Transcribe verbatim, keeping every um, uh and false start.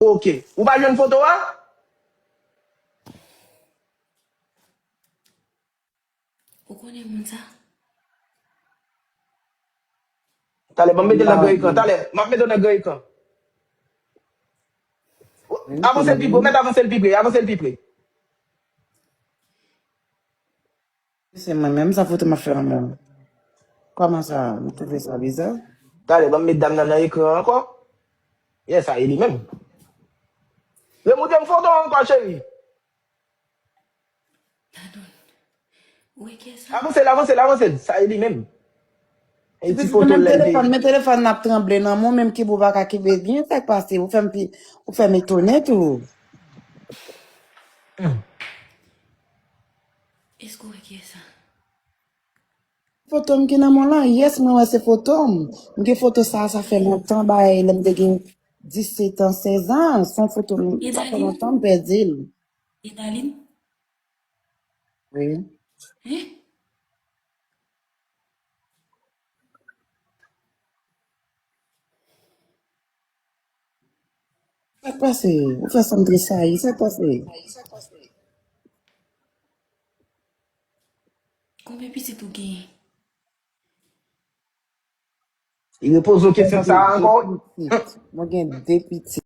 Ok. Ou pa jwenn foto a? Ou konnen moun sa? Talè, ban m mete l nan gran ekran. Talè, m ap mete l nan gran ekran. Avanse l pi pre, ou mèt avanse l pi pre, avanse l pi pre. Se mwen menm, sa foto m ap fè an menm. Kòman sa? M twouve sa biza. Talè, ban m met dam nan nan ekran ankò. Yes, sa e li menm. Remoutre m foto ankò, cheri. Dadon. Ou wè kè sa? Avanse l, avanse l, avanse l. Sa e li menm. E ti foto l lè l te. Men telefòn, men telefòn nan ap tranble nan men w, menm ki bou pa ka kenbe byen, sa k pase? Ou fè m pi, ou fè m etone tou. Èske w wè kiyès sa? Foto m ki nan men w lan, yes, mwen wè se foto m. M gen foto sa, sa fè lontan, bay, lè m te gen disèt an, sèz an. Se yon foto m, sa fè lontan m pèdi l. Edaline? Wi. Hein? Sa k pase? Ou fè sa m tresayi. Sa k pase? Konbyen pitit ou genyen? Li repoze w kesyon sa a ankò? Mwen gen de pitit.